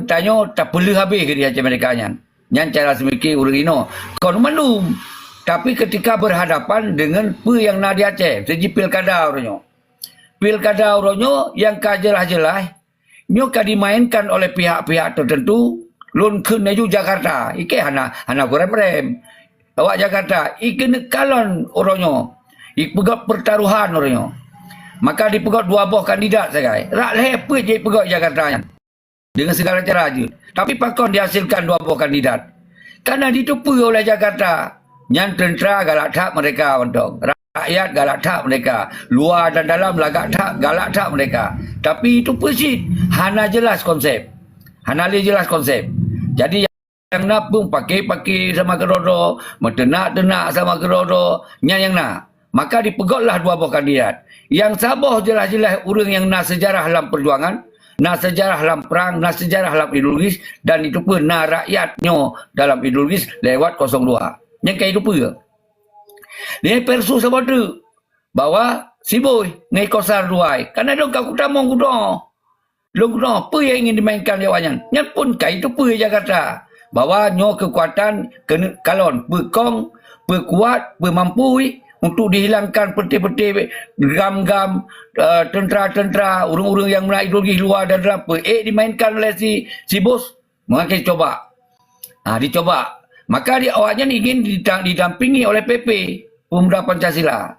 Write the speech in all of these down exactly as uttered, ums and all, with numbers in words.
tanyoe tapeuleuh habéh keu di Aceh Merdeka nyan. Nyan cara seumike ureuëng inoe. Kon mandum. Tapi ketika berhadapan dengan peue nyang na di Aceh, siji pilkada uroe nyoe. Pilkada uroe nyoe nyang ka jeulaih-jeulaih, nyoe ka dimainkan oleh pihak-pihak tertentu, lôn kheun laju Jakarta. Ikei hana, hana kurem-rem. Awak Jakarta, ikeuneuk kalon uroe nyoe. Ipeugöt pertaruhan uroe nyoe. Maka dipeugöt dua boh kandidat sagai. Rak lhée peuet jih ipeugöt Jakarta nyan. Dengan segala cara jeuet. Tapi pakon dihasilkan dua boh kandidat? Karena diteupeue oleh Jakarta. Nyan teuntera galak that mereka mantong. Rakyat galak that mereka. Luwa dan dalam lagak that, galak that mereka. Tapi itu peusit. Hana jelas konsep. Hana lé jelas konsep. Jadi nyang na pun paké-paké sama keudroe-droe, meuteunak-teunak sama keudroe-droe, nyan nyang na. Maka dipeugötlah dua boh kandidat. Nyang saboh jeulaih-jeulaih ureuëng nyang na seujarah lam peujuangan, na seujarah lam prang, na seujarah lam ideologis, dan diteupeue na rakyat nyoe dalam ideologis lewat kosong dua. Nyang ka diteupeue. Lé persu saboh teuk bahwa si Boy ngon Kosar duai. Karena dong ka kutamong kudoe. Lôn keunoe, peue nyang ingin dimainkan lé awaknyan? Nyan pun ka iteupeue Jakarta bahwa nyoe keukuatan keuneuk kalon, peue kong, peue kuat, peue mampu untuk dihilangkan peuté-peuté gam-gam, eh, teuntera-teuntera, ureuëng-ureuëng nyang meunan ideologi luwa dan dalam, peue ék dimainkan oleh si, si bos. Maka dicoba. Ha, dicoba. Maka di, awaknyan ingin dita-, didampingi oleh P P, Pemuda Pancasila.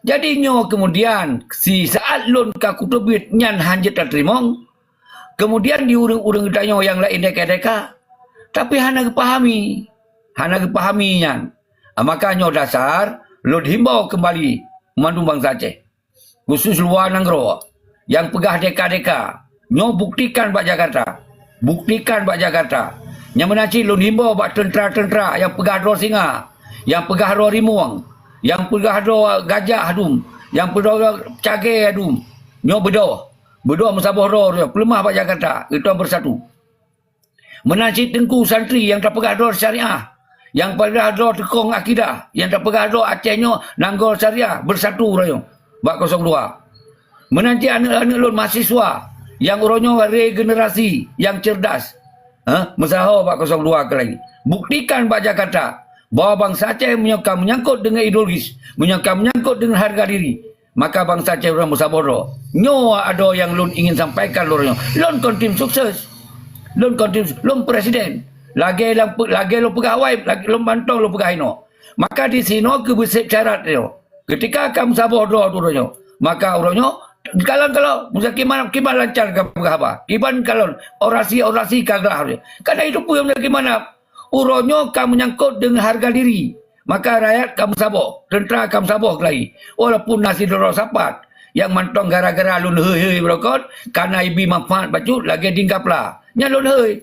Jadi nyoe kemudian, si saat lôn ka kuteubiet nyan hana jeuet tateurimong, kemudian di ureuëng-ureuëng geutanyoe nyang laén deka-deka, tapi hana geupahami. Hana geupahami nyan. Ha, maka nyoe dasar lôn himbau keumbali mandum bansa Aceh. Khusus luwa nanggroe nyang peugah deka-deka, nyoe buktikan bak Jakarta. Buktikan bak Jakarta. Nyang meunan cit lôn himbau bak teuntera-teuntera nyang peugah droe singa, nyang peugah droe rimueng, nyang peugah droe gajah dum, nyang peugah droe cagée dum. Nyoe beudôh. Beudôh meusaboh droe, peuleumah bak Jakarta. Geutanyoe beusatu. Meunan cit teungku santri nyang tapeugah droe syariah, nyang peugah droe teukong akidah, nyang tapeugah droe Aceh nyoe nanggroe syariah, beusatu uroe nyoe bak kosong dua. Meunan cit aneuëk-aneuëk lôn mahasiswa nyang uroe nyoe regenerasi nyang cerdas, eh, meusaho bak kosong dua keu lagi. Buktikan bak Jakarta bahwa bansa Aceh meunyoe ka meunyangkot deungon ideologis, meunyoe ka meunyangkot deungon hareuga diri, maka bansa Aceh ureuëng meusaboh droe. Nyoe adoe nyang lôn ingin sampaikan lôn nyoe. Lôn kon tim sukses. Lôn kon tim, lôn presiden. Lagée lam pe-, lagée lôn peugah awai, lagée lôn mantong lôn peugah inoe. Maka di sinoe keubeuseb syarat nyoe. Ketika ka meusaboh droe uroe nyoe, maka uroe nyoe, kalon-kalon, meusakiman kiban lancar ka peugah haba. Kiban kalon, orasi-orasi ka glah. Karena itu pun meusakiman Uroe nyoe ka meunyangkot deungon hareuga diri, maka rakyat ka meusaboh, teuntera ka meusaboh keulayi. Walaupun na sidroe sapat nyang mantong gara-gara lôn hei-hei beurokon, ka na ibi manfaat bacut lagée dingka pla. Nyan lôn hei.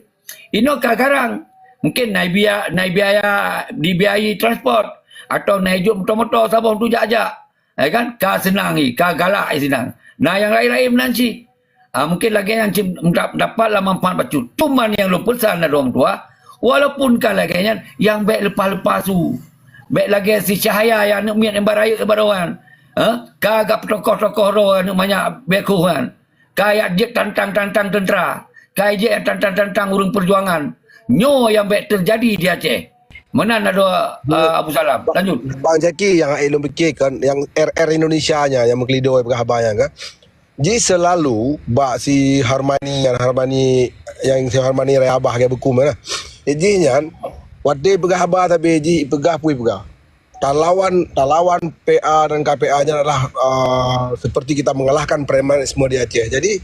Inoe ka garang. Mungken na ibiaya, na ibiaya, dibiayai transport, atau na ijok moto-moto saboh untuk jak-jak. Ya kan? Ka seunang i, ka galak i sinan. Na nyang laén-laén meunan cit. Ah, mungken lagée nyan cit meuda-, dapatlah manfaat bacut. Cuman nyang lôn peusan na droe meutuah, walaupun ka lagée nyan, nyang bék leupah-leupah su. Bék lagée si Cahaya nyang aneuëk miet nyang barayek baroe nyan. Ha? Ka gak peutokoh-tokoh droe aneuëk manyak bék khuh nyan. Ka jak jeuet tantang-tantang teuntera. Ka jeuet tantang-tantang ureuëng peujuangan. Nyoe nyang bék teujadi di Aceh. Meunan na droe, ah, Abu Salam. Lanjut. Bang Zaki, nyang hana lôn pike kan, nyang R R Indonesia nyan, nyang meukeulidoi peugah haba nyan kan. Jih seulalu bak si Harmani, nyang Harmani, nyang si Harmani raya bah lagée buku mana. Jih nyan, watée peugah haba sabe jih peugah pui peugah. Talawan, talawan P A dan K P A nyan adalah, ah, seperti kita mengalahkan premanisme di Aceh. Jadi,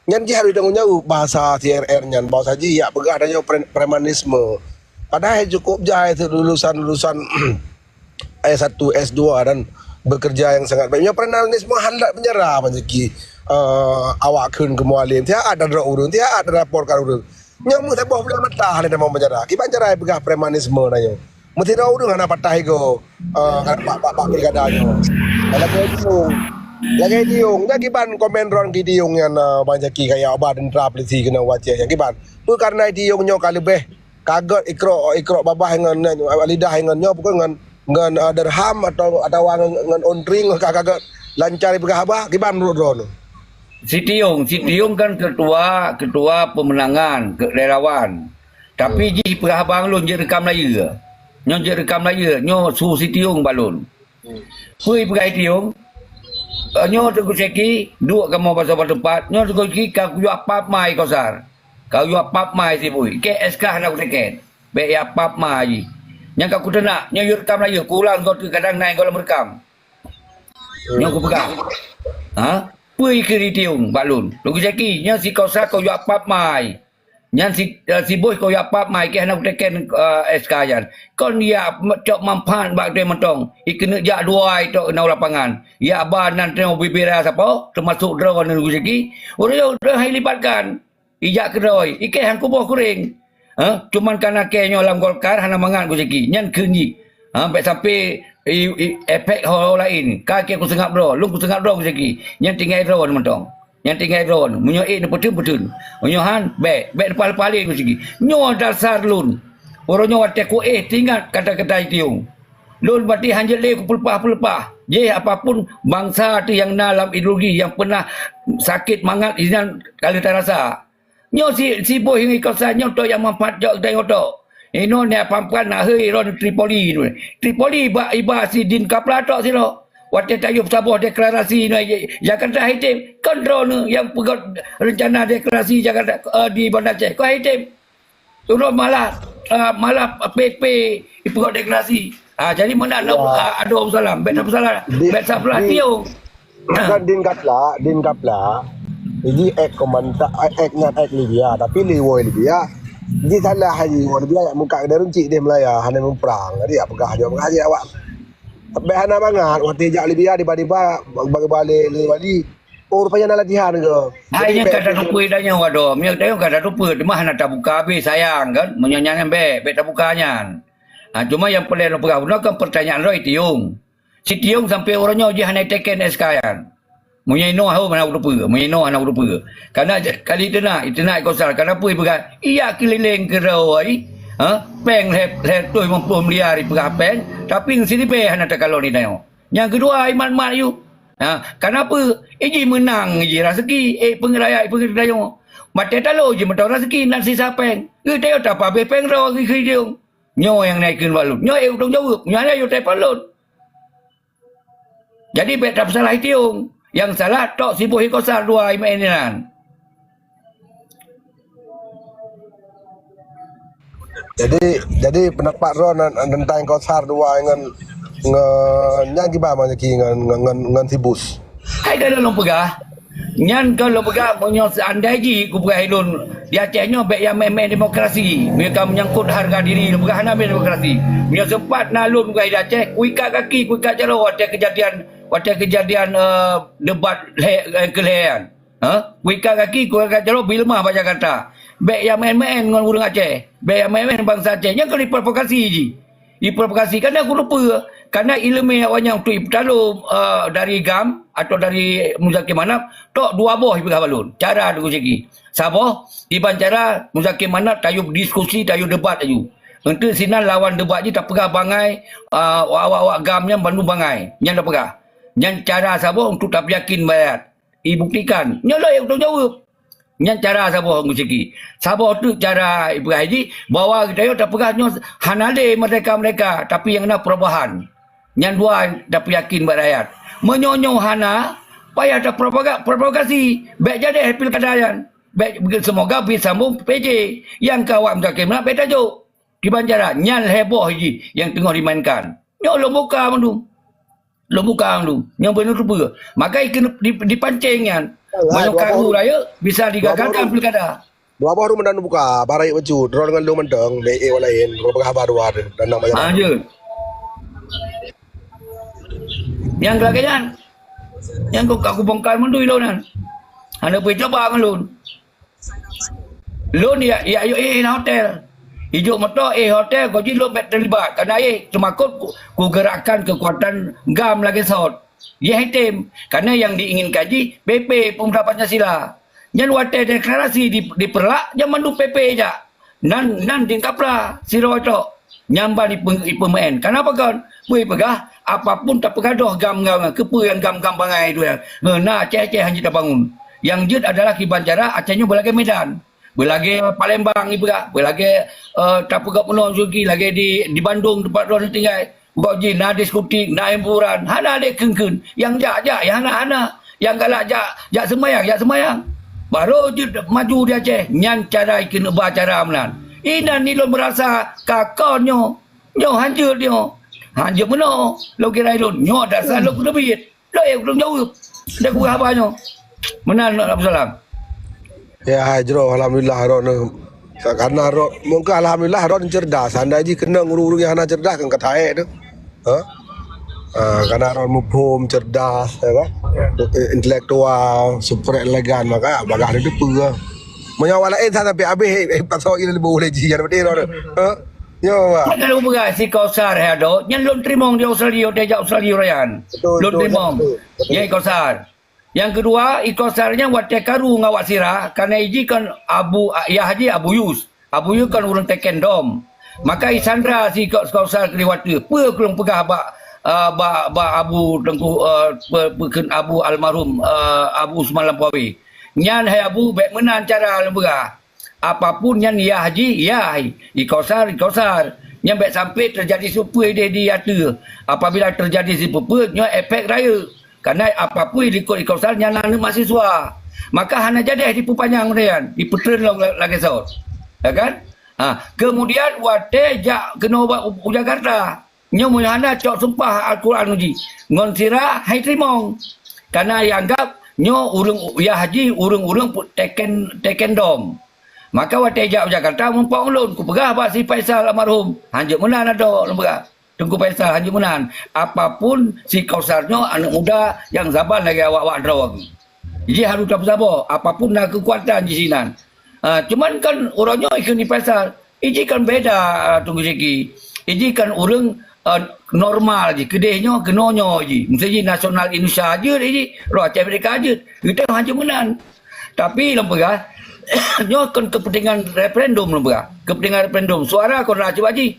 nyan jih harus tanggung jawab bahasa si R R nyan. Bahasa jih yak peugah tanyoe pre-, premanisme. Padahai cukup jai lulusan-lulusan S satu, S dua dan bekerja yang sangat baik. Nyoe premanisme handak penjara Bang Zaki, eh, awak kheun keu mualim. Tiap ada drop ureuëng, tiap ada laporkan ureuëng. Nyoe meusaboh buleuen mata hana tamong penjara. Kiban cara peugah premanisme tanyoe. Meusidroe ureuëng hana patah igoe, eh, bak, bak, bak pilkada nyoe. Lagée diong. Lagée diong. Nyan kiban komen droen keu diong nyan, eh, Bang Zaki kaya bah teuntera polisi keunoe u Aceh nyan kiban. Peue karena diong nyoe ka leubeh ka gét ikrok, ikrok babah ngon, ngon lidah ngon nyoe pokok ngon, ngon, eh, dirham atau, atawa ngon, ngon ontring ka, ka gét lancar ipeugah haba, kiban meunurot droeneuh? Sitiong, Sitiong kan ketua, ketua pemenangan, ke relawan. Tapi jih peugah abang lôn jeuet rekam layie. Nyoe jeuet rekam layie, nyoe su Sitiong bak lôn. Peue peugah Sitiong? Eh, nyoe Teungku Syeki, duek kamoe basa bak teumpat. Nyoe Teungku Syeki ka kuyue pap mai Kosar. Ka kuyue pap mai Sibui. Keu S K hana kuteken. Bèk ya pap mai jih. Nyang ka kuteunak, nyoe yue rekam layie, kuulang goe teuh kadang na goe lom rekam. Nyoe kupeugah. Ha? Peue keu Sitiong bak lôn? Teungku Syeki, nyoe si Kosar ka kuyue pap mai. Nyan si, eh, si Boh ka kuyue pap mai, keu hana kuteken, eh, S K nyan. Kon ya cok manfaat bak geutanyoe mantong. Ikeuneuk jak dua itok na lapangan. Ya ba nan teuh bibira sapo, teumasok droeneuh Teungku Syeki. Ureueng droe hai libatkan. Ijak keudroe, ikei han kuboh kuréng. Ha? Cuman ka na kèe nyoe lam Golkar hana mangat Teungku Syeki. Nyan kheun jih. Ha, bèk sampai i, i, efek ho-ho laén. Ka kèe kuseungab droe, lôn kuseungab droe Teungku Syeki. Nyan tinggai droe mantong. Nyan tinggai droe. Meunyoe ék neupeuteun, peuteun. Meunyoe han, bèk. Bèk leupah-leupah lé Teungku Syeki. Nyoe dasar lôn. Uroe nyoe watèe kuéh teuingat kata-kata Sitiong. Lôn berarti hanjeuet lé kupeuleumpah-peuleumpah. Jih apapun bansa teuh nyang na lam ideologi nyang peunah sakét mangat inan ka lheueh tarasa. Nyoe si, si Boh ngon Kosar nyoe tok nyang manfaat jok geutanyoe tok. Inoe nyan pam-pam na hei ron Tripoli tu. Tripoli bak iba si Din Kapla tok sidroe. Watèe tayue saboh deklarasi nyoe Jakarta hai tem. Kon droeneuh nyang peugöt rencana deklarasi Jakarta, eh, di Banda Aceh. Kon hai tem. Uroe malah, ah, malah P P ipeugöt deklarasi. Ah, jadi meunan, ah, adoe salam. Bèk tapeusalah, bèk tapeusalah Tio. Bukan Din Kapla, Din Kapla. Jadi ek komanta, ek nyan ek Libya, tapi liwoi Libya. Jadi salah haji liwoi Libya, ya muka kena runcik deh Melaya, hana muprang. Jadi ya peugah aja, peugah aja awak. Bèk hana mangat, watèe jak Libya tiba-tiba bagi balik lé wali. Oh, rupanya na latihan ke? Hai nyan ka tateupeue tanyoe adoe. Meunyoe tanyoe ka tateupeue, teuma hana tabuka habéh sayang kan. Meunyoe nyan bèk, bèk tabuka nyan. Ha, cuma nyang peureulèe lôn peugah bunoe kan pertanyaan droe Sitiong. Sitiong sampai uroe nyoe jih hana teken S K nyan. Meunyoe inoe hana uteupeue, meunyoe inoe hana uteupeue. Karena kali iteunak, iteunak Kosar, kenapa ipeugah, iya keulileng keudroe, ha? Péng lhèe, lhèe reutôh limong ploh miliar ipeugah péng, tapi ngon siribèe hana takalon di tanyoe. Nyang keudua, imat-mat yôh. Ha, kenapa? Iji meunang, iji raseuki, eh, peungéh rakyat, peungéh tanyoe. Maté talo ji mantong raseuki, nan sisa péng. Geutanyoe tapabéh péng droe, geukeujeueng. Nyoe nyang na ikheun bak lôn. Nyoe ék utông jaweueb. Nyoe hana yôh telepon lôn. Jadi bèk tapeusalah Sitiong. Nyang salah tok si Boh Kosar dua I M N nyan. Jadi, jadi pendapat droe nan, nan tentang Kosar dua ngon, ngon nyan kiban Teungku Syeki ngon, ngon, ngon, ngon si Bus. Hai ka lôn peugah. Nyan ka lôn peugah, meunyoe seandai jih kupeugah lôn di Aceh nyoe bèk ya main-main demokrasi. Meunyoe ka menyangkut harga diri lôn peugah hana main demokrasi. Meunyoe sempat na lôn peugah di Aceh, kuikat kaki, kuikat jaroe watèe kejadian, watèe kejadian, eh, debat lhèe, eh, keu lhèe nyan. Ha? Kuikat kaki, kuikat jaroe bri leumah bak Jakarta. Bèk ya main-main ngon ureueng Aceh. Bèk ya main-main bansa Aceh. Nyan ka diprovokasi jih. Diprovokasi karena kuteupeue, karena ileumèe awaknyan untuk ipeutalo, eh, dari GAM atau dari Muzakir Manaf, tok dua boh ipeugah bak lôn. Cara Teungku Syeki. Saboh, kiban cara Muzakir Manaf tayue diskusi, tayue debat aju. Enteuk sinan lawan debat jih tapeugah bangai, eh, awak-awak GAM nyan bandum bangai. Nyan tapeugah. Nyan cara saboh untuk tapeuyakin bak rakyat. Ibuktikan. Nyoe lôn ék tanggung jaweueb. Nyan cara saboh Teungku Syeki. Saboh teuk cara ipeugah jih bahwa geutanyoe tapeugah nyoe hana lé merdeka-merdeka, tapi nyang na perubahan. Nyan dua tapeuyakin bak rakyat. Meunyoe nyoe hana, payah taprovoka-, provokasi. Bèk jadi pilkada nyan. Bèk, semoga bisa sambung P J. Nyang ka awak meutakém na bèk tajok. Kiban cara, nyan lhèe boh jih nyang teungoh dimainkan. Nyoe lôn buka mandum. Lôn buka mandum. Nyoe beuneuteupeu. Maka ikeu di, dipancing nyan. Meunyoe karu rayeuk, bisa digagalkan pilkada. Dua boh rumoh dan buka, barayek bacut. Droe ngon lôn mantong, B A wala laén. Droe peugah haba dua tu, dan nang bayar. Ha, jeuet. Nyang lagèe nyan. Nyang ka kubongkar mandum ilôn nyan. Hana peucoba ngon lôn. Lôn ya, ya, ya, eh, hotel. Ijok moto, eh, hotel, kok jih lôn bèk terlibat. Karena, eh, seumakot ku, kugerakan kekuatan GAM lagèe sot. Yeh item. Karena nyang diinginkan jih P P, Pemuda Pancasila. Nyan watèe deklarasi di, di Peureulak, nyan mandum P P jak. Nan, nan Din Kapla, sidroe tok. Nyan ban ipe-, ipeumaén. Kenapa kon? Peue peugah, apapun tapeugadoh GAM-GAM, keupeue nyang GAM-GAM bangai tu ya. Heh, na Aceh-Aceh hanjeuet tabangun. Nyang jeuet adalah kiban cara Aceh nyoe beulagée Medan. Beulagée Palembang ipeugah, beulagée, eh, tapeugah meunoe Suzuki, lagée di, di Bandung teumpat droeneuh tinggai. Uroe jih na diskotik, na hiburan, hana lé kheun-kheun. Nyang jak, jak, nyang hana, hana. Nyang galak jak, jak seumayang, jak seumayang. Barô jeuet maju di Aceh, nyan cara keuneuk ba cara meunan. Inan ilôn meurasa ka kon nyoe, nyoe hanjeuet nyoe. Hanjeuet meunoe, lôn kira ilôn, nyoe dasar lôn keuteubiet. Lôn, eh, lôn jaweueb. Lôn peugah haba nyoe. Meunan Abdulsalam. Ya, hai jroh, alhamdulillah, droeneuh. Karena droe, mungkin alhamdulillah, droeneuh cerdas. Andai jih keunong ureuëng-ureuëng nyang hana cerdas, kan ka taék tu. Ha? Ha, karena droeneuh muphom, cerdas, ya kan? Eh, intelektual, super elegan, maka bagah dia depa. Meunyoe awak laén, sampai habéh, eh, eh, pasal ini lebih boleh jih, ya, betul, droeneuh. Ha? Nyoe, Pak. Nyan kalau bukan si Kausar hai Ado, nyan lôn teurimong di Australia, watée jak Australia raya nyan. Betul, lôn betul, teurimong. Betul, betul. Nyan i Kausar. Nyang keudua, i Kausar nyan watée karu ngon awak Sirah, karena iji kan Abu, yah jih Abu Yus. Abu Yus kan ureuëng teken dom. Maka i Sandra si Ka-, Kausar keudeh watée, peue keu lôn peugah bak, ah, bak, bak Abu Teungku, ah, pe-, peukheun Abu almarhum, ah, Abu Usman Lampawi. Nyan hai Abu, bék meunan cara lôn peugah. Apapun nyan yah jih, yah. I Kausar, i Kausar. Nyan bék sampai teujadi sipeue ideh di ateueh. Apabila teujadi sipeue-peue, nyoe efek rayeuk. Karena apapun likot i Kausar nyan aneuk mahasiswa. Maka hana jadeh dipeupanyang nyan, dipeutreun lom la-, lagée sot. Ya kan? Ha, kemudian watée jak keunoe bak u, u Jakarta. Nyoe meunyoe hana cok sumpah Al-Quran uji. Ngon Sirah hai teurimong. Karena ianggap nyoe ureuëng yah jih ureuëng-ureuëng pu-, teken, teken dom. Maka watée jak u Jakarta muphom ulôn, kupeugah bak si Faisal almarhum, hanjeuet meunan Ado, lôn peugah. Teungku Faisal, hanjeuet meunan. Apapun si Kausar nyoe aneuk muda nyang saban lagée awak-awak droe. Jih harôh tapeusaboh, apapun na keukuatan jih sinan. Ah, cuman kan uroe nyoe ikheun i Faisal, iji kan beda, ah, Teungku Syeki. Iji kan ureuëng, ah, normal jih. Keudeh nyoe, keunoe nyoe jih. Meusti jih nasional Indonesia jeuet iji, roh Aceh Merdeka jeuet. Geutanyoe hanjeuet meunan. Tapi lôn peugah, nyoe kon kepentingan referendum lôn peugah. Kepentingan referendum. Suara kon na cit bak jih.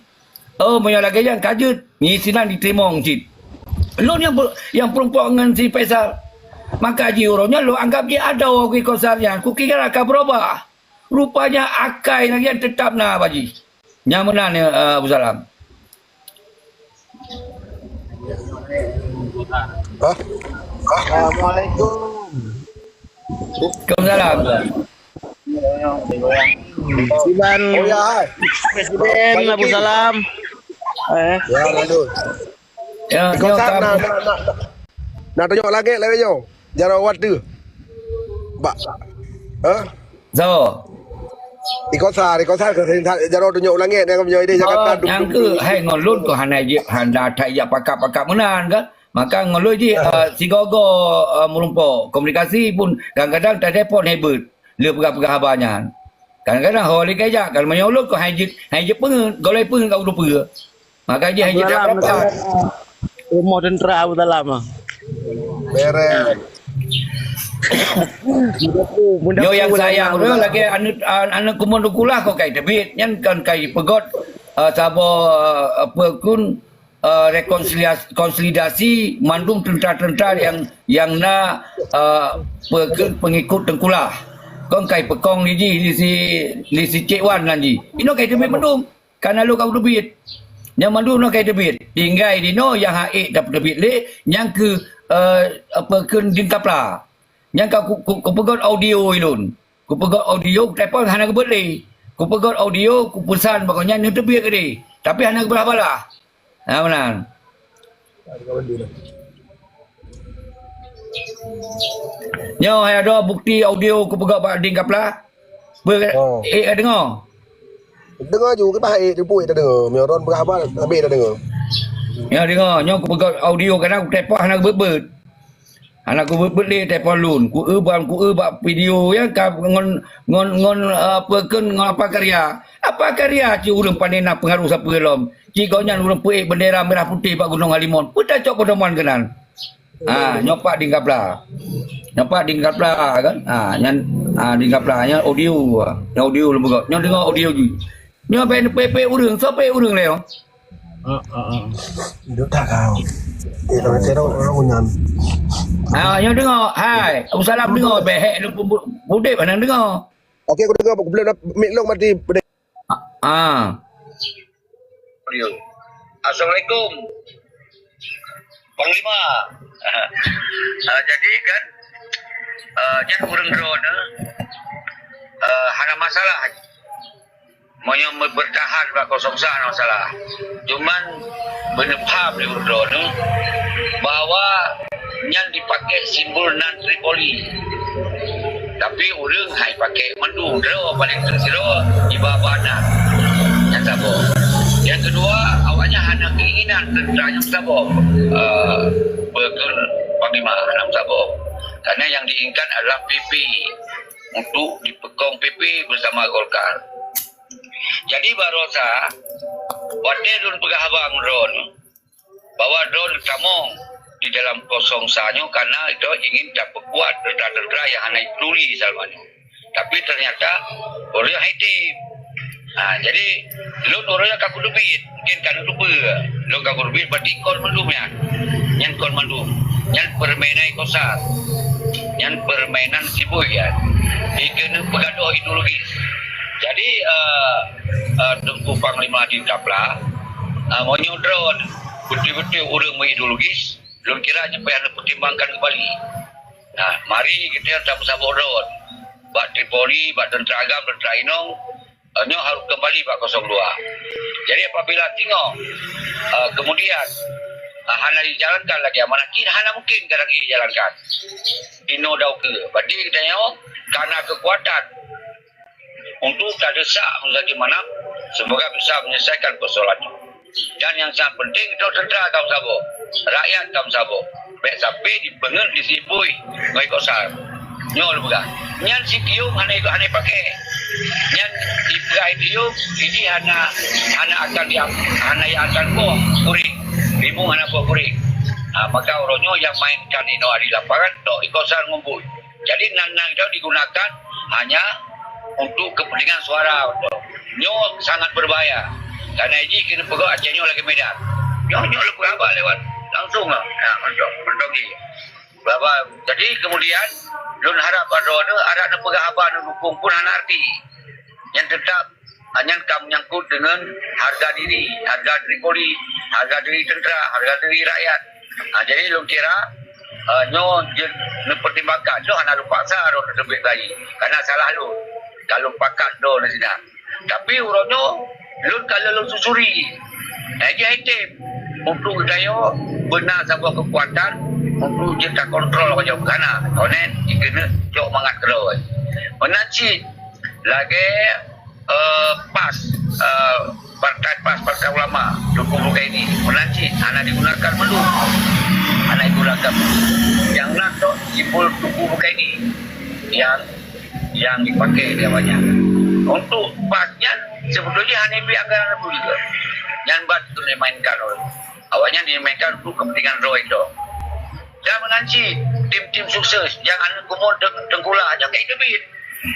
Oh, meunyoe lagée nyan ka jeuet, ngieng sinan jiteurimong cit. Lôn nyang pe-, nyang peurumpok ngon si Faisal. Maka jih uroe nyoe lôn anggap jih adoe keu Kausar nyan, kukira ka beurubah. Rupanya akai lagée nyan teutap na bak jih. Nyan meunan, eh, Abu Salam. Hah? Assalamualaikum. Waalaikumsalam. Kiban. Oh, ya, hai. Presiden Abu Salam. Eh. Ya, lalu. Ya, Iko ya, Sar, Kak. Nak, nak, nak, nak tanyong lagée lagée nyoe. Jaroe watée. Bak. Hah? So. Iko Sar, Iko Sar, ke jaroe tanyong lagée, nyang meunyoe di Jakarta. Oh, nyang ke, hai, ngon lôn kok hana jeuet, hana that jak pakak-pakak meunan kan? Maka ngon lôn jih, eh, sigoe-goe, eh, meurumpok komunikasi pun kadang-kadang tatelepon hai beuet, le peugah-peugah haba nyan. Kadang-kadang ho lé kajak, kalau meunyoe ulôn kok hai jeuet, hai jeuet peungeut, gohlom peungeut ka ulôn peugah. Maka jih hai jeuet tak rapat. Rumoh teuntara Abu Salam ah. Bereng. Nyoe nyang sayang ulôn lagée aneuk, aneuk kumun Teungku Lah kok kai teubiet, nyan kan kai peugét, eh, saboh, eh, apa kun, eh, rekonsilias-, konsolidasi mandum teuntara-teuntara nyang, nyang na, eh, pe-, ke-, peungikut Teungku Lah. Kon kai peukong di jih, di si, di si Cék Wan nan jih. Inoe kai teubiet mandum. Kana lôn ka kuteubiet. Nyang mandum inoe kai teubiet. Tinggai di noe nyang han ék tapeuteubiet lé, nyang keu, eh, apa, keu Dingkapla. Nyang ka ku, ku, kupeugét audio ilôn. Kupeugét audio, telepon hana geubeuet lé. Kupeugét audio, kupeusan bak gobnyan neuteubiet keudeh. Tapi hana geubeuet haba lah. Ha, meunan. Nyoe hai adoe bukeuti audio kupeugét bak Dingkapla. Be-, oh. Eh, ka deungoe? Deungoe ju, kiban eh, teupeu eh, tadeungoe. Meunyoe droen peugah haba, habéh tadeungoe. Nyoe deungoe, nyoe kupeugét audio, kana kutelepon hana geubeuet-beuet. Hana kubeut-beut lé telepon lôn. Ku-eu ban, ku-eu bak video nyan ka ngon, ngon, ngon, eh, apa kheun, ngon Apa Karya. Apa Karya cit ureuëng pandai na peungaroh sapeue lom. Cit gobnyan ureuëng peuék bendera merah putih bak Gunong Halimon. Peue tacok peundoman keunan. Ha, nyoe pat Dingkapla. Nyoe pat Dingkapla kan. Ha, nyan, ha, Dingkapla nyan audio. Nyan audio lôn peugah. Nyoe deungoe audio jih. Nyoe pih neupeuék-peuék ureuëng, soe peuék ureuëng lé nyoe? Heeh, heeh. Duek that kau. Eh, dah mati dah, orang nyan. Ah, nyoe deungoe. Hai, Abu Salam deungoe. Behek lu pun bu-, budek mana deungoe. Okey, aku dengar. Belum dah, mik long mati. Ah. Assalamualaikum. Panglima. Ah, jadi kan, ah, nyan ureueng droeneuh, ah, hana masalah. Meunyoe bertahan bak kosong sa hana masalah. Cuman, beuneupham di ureueng droeneuh bahwa nyan dipakai simbol nan Tripoli. Tapi ureueng hai pakai mandum, droe paling teuk sidroe, iba-iba nan. Nyang saboh. Nyang keudua, awaknyan hana keinginan teuntang nyang saboh, eh, peukon panglima nyang saboh. Karena yang diinginkan adalah P P untuk dipeukong P P bersama Golkar. Jadi barosa, watée lôn peugah haba ngon droeneuh, bahwa droeneuh tamong di dalam kosong sa nyoe karena droe ingin tapeukuat teuntara-teuntara nyang hana peduli selama nyoe. Tapi ternyata ureueng hai tem. Ha, jadi, lôn ureueng ka kuteubiet, mungkin ka neuteupeue. Lôn ka kuteubiet berarti kon mandum nyan. Nyan kon mandum. Nyan permainan Kosar. Nyan permainan sibuk nyan. Dikeuneuk peugadoh ideologis. Jadi, eh, eh, Teungku Panglima di Kapla, eh, meunyoe droeneuh beutôi-beutôi ureueng meuideologis, lôn kira nyan payah neupertimbangkan keumbali. Nah, mari kita saboh-saboh droeneuh. Bak Tripoli, bak teuntara agam, teuntara inong, eh, nyoe harôh keumbali bak kosong dua. Jadi, apabila singoh, eh, kemudian, eh, hana dijalankan lagi amanah, hana mungkin kadang dijalankan. Inoe dan ukeue. Berarti geutanyoe ka na keukuatan untuk tadesak bagaimana semoga bisa menyelesaikan persoalan nyoe. Dan nyang sangat penting, droe teuntara ka meusaboh, rakyat ka meusaboh. Bèk sampé jipeungeuet disibui ngon Kosar. Nyoe lôn peugah. Nyan sitiuem hana, hana jipaké. Nyan jipeugah sitiuem, ini hana, hana akan dia, hana akan boh kuréng. Rimueng hana boh kuréng. Ha, maka uroe nyoe nyang mainkan inoe di lapangan, tok di Kosar ngon bui. Jadi, nan-nan itu digunakan hanya untuk kepentingan suara, betul. Nyoe sangat berbahaya. Karena jih keuneuk peugah Aceh nyoe lagèe Medan. Nyoe, nyoe lôn peugah lewat langsung lah. Nah, mantap, mantap lagi. Bahwa, jadi kemudian, lôn harap bak droeneuh, harap neupeugah haba neudukung pun hana arti. Nyang tetap, nyan ka menyangkut dengan harga diri, harga Tripoli, harga diri tentera, harga diri rakyat. Ha, jadi lôn kira, eh, nyoe jeuet neupertimbangkan. Nyoe hana lôn paksa droe teubiet bayi. Karena salah lôn. Ka lôn pakat droe sinan. Tapi uroe nyoe, lôn ka lôn susuri. Nah, jadi item untuk geutanyoe beuna saboh keukuatan untuk jeuet takontrol saboh kana. Konen jikeuneuk cok mangat keudroe. Meunan cit lagèe, eh, PAS, eh, partai PAS, Partai Ulama, Teungku Bukaini. Meunan cit hana digunakan mandum. Hana digunakan. Nyang na tok simbol Teungku Bukaini. Nyang nyang dipaké di awaknyan. Untuk PAS nyan, sebetulnya hana bri anggaran pun juga. Nyan ban untuk dimainkan oleh awaknyan, dimainkan untuk kepentingan droe itu. Dan meunan cit, tim-tim sukses nyang aneuk keumuen Teung-, Teungku Lah nyan kai teubiet.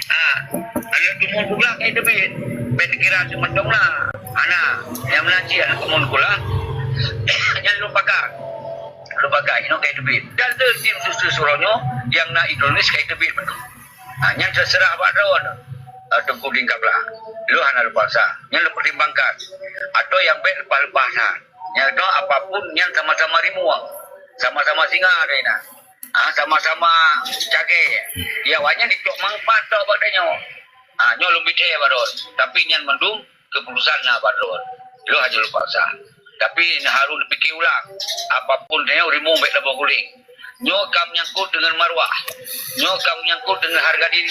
Ha, aneuk keumuen Teungku Lah kai teubiet. Bèk kira seumantong na. Hana, nyang meunan cit aneuk keumuen Teungku Lah. Nyan lôn pakat. Lôn pakat, inoe kai teubiet. Dan le tim sukses uroe nyoe nyang na ideologis kai teubiet mandum. Ha, nyan teuseurah bak droeneuh, eh, Teungku Din Kapla. Lôn hana lôn paksa. Nyan lôn pertimbangkan. Atau nyang bèk leupah-leupah that. Nyang droe apapun nyan sama-sama rimueng. Sama-sama singa dari na. Ha, sama-sama cagèe. Ya, awaknyan dicok manfaat tok bak tanyoe. Ha, nyoe lôn bithèe bak droeneuh. Tapi nyan mandum keuputusan na bak droe. Lôn hana lôn paksa. Tapi na harôh neupiké ulang. Apapun tanyoe rimueng bèk laboh guléng. Nyoe ka meunyangkut deungon marwah. Nyoe ka meunyangkut deungon hareuga diri.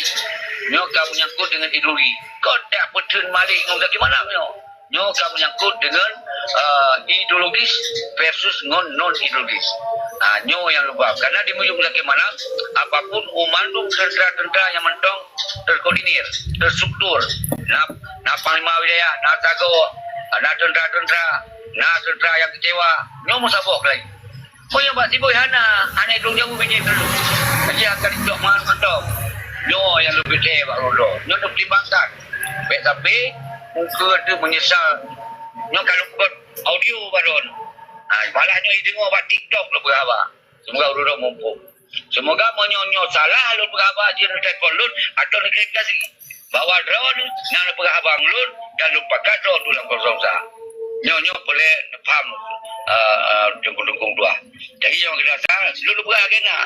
Nyoe ka meunyangkut deungon ideologi. Kon dak peuteun malék ngon gaki manam nyoe. Nyoe ka meunyangkut deungon, eh, ideologis versus ngon non ideologis. Ah, nyoe nyang lubang. Karena di meujeueng gaki manam, apapun u mandum teuntara-teuntara nyang mantong terkoordinir, terstruktur. Na, na panglima wilayah, na sagoe, na teuntara-teuntara, na teuntara nyang keucewa, nyoe meusaboh keulayi. Meunyoe bak sibôi hana, hana idong jauh biji teulok. Jadi akan dicok mangat mantong. Nyoe nyang leubeh tée bak uroe. Nyoe neupertimbangkan. Bèk sabe muka tu menyesal. Nyoe kalau bukan audio baron. Ha, malah nyoe ideungoe bak TikTok lôn peugah haba. Semoga ureuëng muphom. Semoga meunyoe nyoe salah lôn peugah haba, jeuet neutelepon lôn atau neuklarifikasi bahwa droeneuh na neupeugah haba ngon lôn dan lôn pakat droe tulang kosong sa. Nyoe-nyoe peureulée neupaham, eh, eh, teungku-teungku dua. Jadi nyang keudasar lôn peugah agenda.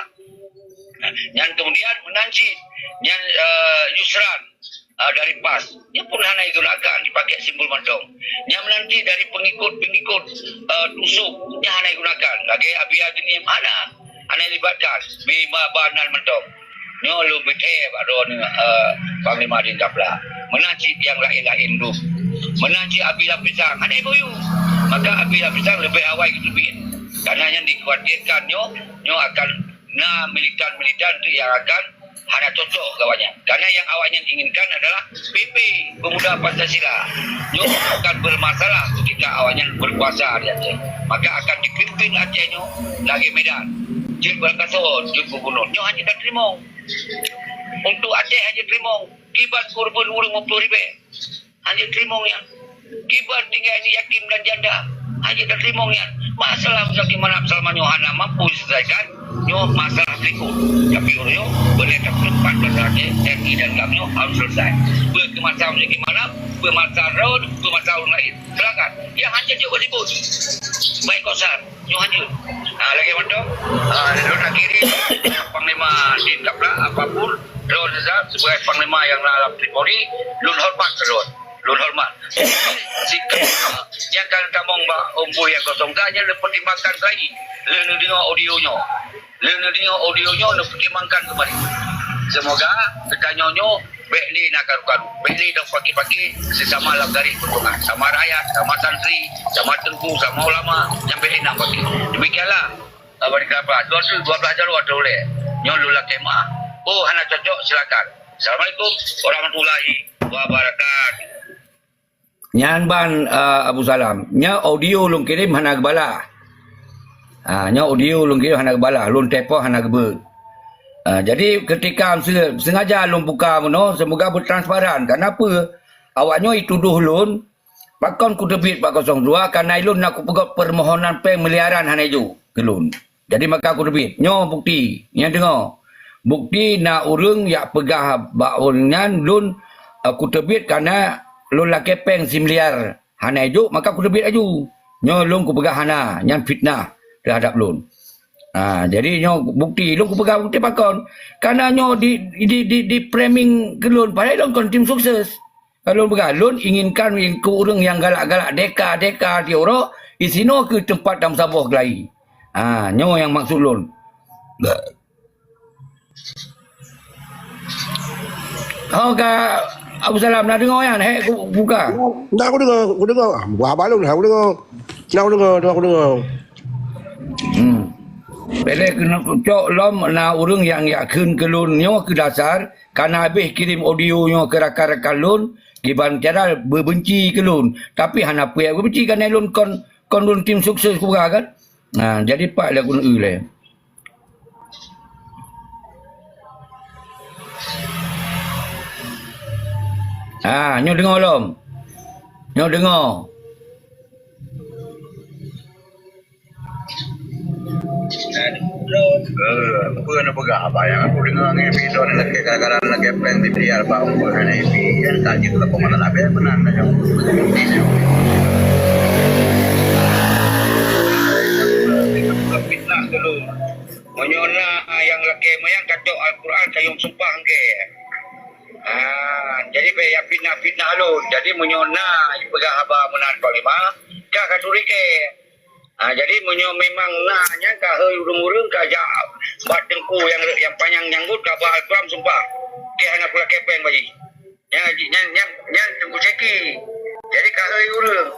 Nyan kemudian meunan cit, nyan, eh, Yusran, eh, dari pas. Nyan pun hana digunakan, dipakai simbol mantong. Nyan meunan cit dari pengikut-pengikut, eh, Tusuk, nyan hana digunakan. Lagée Abi Adenim hana, hana dilibatkan. Bima banan mantong. Nyoe lôn beuthée bak droeneuh, eh, Panglima Din Kapla. Meunan cit nyang laén-laén dum. Meunan cit Abi Lapisang hana iboyu. Maka Abi Lapisang leubeh awai geuteubiet. Karena nyang dikhawatirkan nyoe, nyoe akan na militan-militan tu yang akan hana cocok ke awaknyan. Karena yang awaknyan inginkan adalah P P, Pemuda Pancasila. Nyoe akan bermasalah ketika awaknyan berkuasa di Aceh. Maka akan dipimpin Aceh nyoe lagée Medan. Jeuet beurangkasoe, jeuet gubunur. Nyoe hana tateurimong. Untuk Aceh hana tateurimong. Kiban korban ureuëng lima puluh ribée. Hana teurimong nyan. Kiban tinggai aneuk yatim dan janda. Hana teurimong nyan. Masalah Muzakir Manaf selama nyoe hana mampu diselesaikan, nyoe masalah berikut. Tapi ureuëng nyoe boleh dapat empat belas hari R I dan GAM nyoe harus selesai. Beukeumasa Muzakir Manaf, beukeumasa Ron, beukeumasa ureuëng lain. Silakan. Yang hanya jok ribut. Baik kosan. Nyoe hanjeuet. Ha, lagée mantong, ha, lôn akhiri, Panglima Din Kapla, apapun, lôn Rizal sebagai Panglima yang na lam Tripoli, lôn hormat keu lôn. Lôn hormat. Sikap, ha, nyang ka tamong bak umpui nyang kosong ka, nyan lôn pertimbangkan kembali. Lôn neudeungoe audio nyoe. Lôn neudeungoe audio nyoe, lôn pertimbangkan kembali. Semoga geutanyoe nyoe Bék lé na karu-karu, bék lé dong paki-paki sesama lam garéh peujuangan, sama rakyat, sama santri, sama teungku, sama ulama, nyang bék lé na paki. Demikianlah, Abang Iqbal, dua belas jalur atau ulée. Nyoe lôn lakée meuah. Oh, hana cocok, silakan. Assalamualaikum warahmatullahi wabarakatuh. Nyan ban, eh, Abu Salam. Nyoe audio lôn kirém hana geubalah. Ha, nyoe audio lôn kirém hana geubalah. Lôn telepon hana geubeuet. Ha, jadi ketika se-, sengaja lôn buka meunoe, semoga beutransparan. Karena peue? Awak nyoe itudoh lôn, pakon kuteubiet bak kosong dua, karena lôn na kupeugét permohonan péng miliaran hana jok keu lôn. Jadi maka kuteubiet. Nyoe bukti. Nyan deungoe. Bukti na ureuëng jak peugah bak ureuëng nyan lôn, eh, kuteubiet karena lôn lakée péng similiar hana jok, maka kuteubiet laju. Nyoe lôn kupeugah hana, nyan fitnah terhadap lôn. Ha, jadi nyoe bukti, lôn kupeugah bukti pakon. Karena nyoe di, di, di, di framing keu lôn, padahai lôn kon tim sukses. Ka lôn peugah, lôn inginkan keu ureuëng nyang galak-galak deka-deka di uroe, disinoe keuh teumpat tameusaboh geulai. Ha, nyoe nyang maksud lôn. Ho ka Abu Salam, na deungoe nyan, hék ku-, buka. Na kudeungoe, kudeungoe. Buah balon, na kudeungoe. Na kudeungoe, na kudeungoe. Hmm. Bék lé keuneuk cok lom na ureuëng nyang jak kheun keu lôn nyoe keu dasar, Ka na habéh kirém audio nyoe keu rakan-rakan lôn, kiban cara beubenci keu lôn. Tapi hana peue beubenci, karena lôn kon, kon lôn tim sukses peugah kan. Ha, jadi pat lé keuneuk eu lé. Ha, nyoe deungoe lom. Nyoe deungoe. Eh, peue neupeugah, Abang, nyang aku deungoe ngon Epi tu, lakée gara-gara lakée péng dibayar bak umpeu hana Epi, nyang ka jeuet lapor mata labée meunan dah nyoe. Fitnah dulu. Meunyoe na nyang lakée meunan kacok Al-Quran, kayong sumpah engke. Ah, jadi bék ya fitnah-fitnah lôn. Jadi meunyoe na ipeugah haba meunan Panglima, ka ka turi ke. Ha, jadi meunyoe memang na nyan ka hei ureuëng-ureuëng ka jak bak teungku nyang, nyang panyang nyang buet ka bak Al-Quran sumpah. Keh hana pula kepeng baji. Nyan, nyan, nyan, nyan teungku Syeki. Jadi ka hei ureuëng.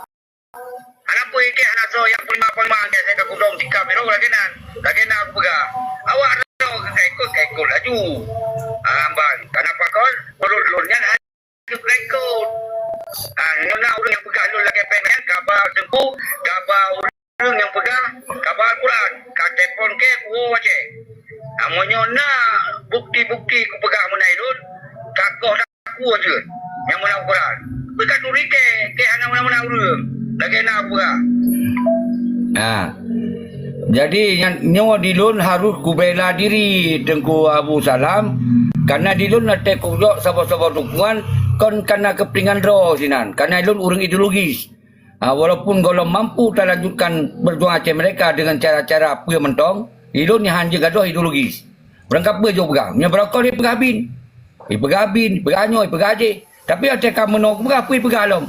Hana pun ikeh hana soe nyang panglima-panglima keh saya ka kudong tika biro lagée nan. Lagée nan aku peugah. Awak droe ka ikot, ka ikot laju. Ha, ban. Kenapa kon? Mulut lôn nyan Keu pengikut. Ha, nyoe na ureuëng nyang peugah lôn lagée péng nyan, kaba teungku, kaba ureuëng nyang peugah, kaba Al-Quran, ka telepon keu Kuwo Aceh. Ha, meunyoe na bukti-bukti kupeugah meunan lôn, ka koh taku jeuet nyang meunan Al-Quran. Tapi ka turi keh, keh hana meunan-meunan ureuëng. Lagée na peugah. Ha. Jadi nyan, nyoe dilôn harôh kubela diri Teungku Abu Salam, karena dilôn na teuh kujok saboh-saboh dukungan kon karena keupentingan droe sinan, karena ilôn ureuëng ideologis. Ha, walaupun gohlom mampu talanjutkan perjuangan Aceh Merdeka dengan cara-cara peue mantong, ilôn nyan hana gadoh ideologis. Barangkapeue jok peugah, meunyoe barangkapeue ipeugah bin, ipeugah bin, ipeugah nyoe, ipeugah jéh. Tapi watée ka meunoe kupeugah, peue ipeugah lom?